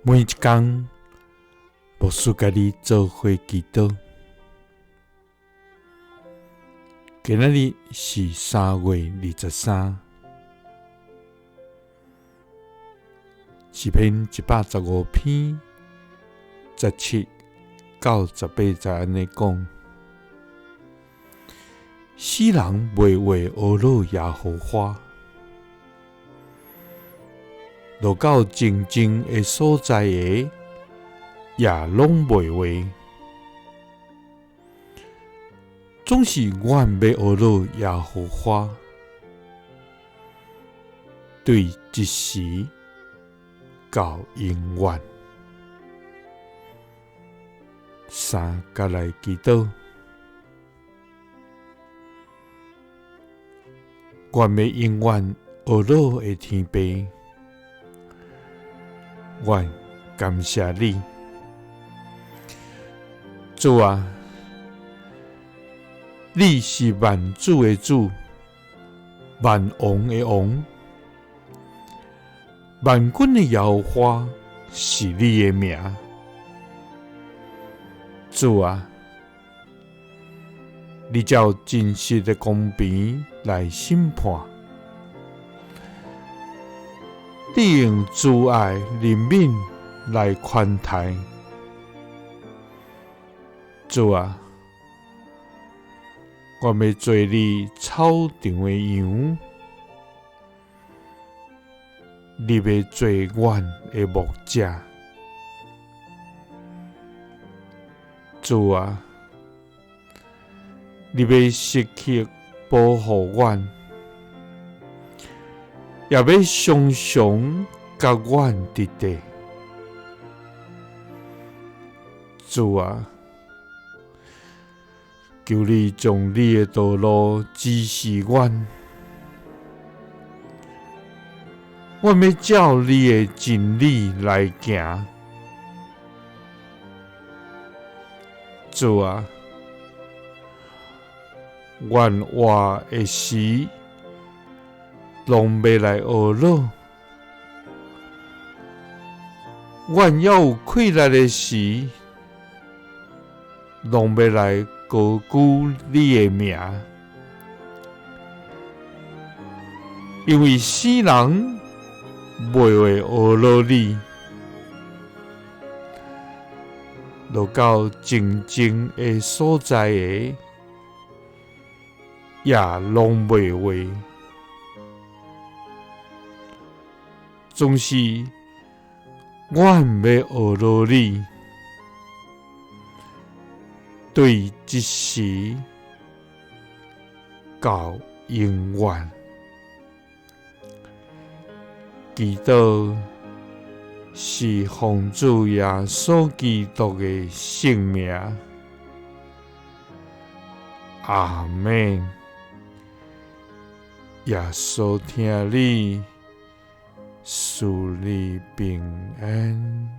每一工，牧師佮你做伙祈禱。今仔日是3月23，詩篇115篇17到18節按呢講：死人袂會呵咾耶和華。落到靜靜的所在的，也攏袂話。總是阮欲呵咾耶和華，對這時到永遠。三佮來祈禱，阮欲永遠呵咾的天父，阮感謝你，主啊，你是萬主的主，萬王的王，萬軍的耶和華是你的名。主啊，你照真實的公平來審判。你用慈愛憐憫來寬待，主啊，我欲做你草場的羊，你欲做阮的牧者，主啊，你欲時刻保護阮。也欲常常佮阮佇佇，主啊，求你將你的道路指示阮，阮欲照你的真理來行。主啊，阮活的時，攏欲來呵咾，阮猶有氣力的時，攏欲來高舉你的名，因為死人袂會呵咾你，落到靜靜的所在的，也攏袂話。總是，阮欲呵咾你，對這時到永遠。祈禱是奉主耶穌基督的聖名。阿們。耶穌疼你，賜你平安。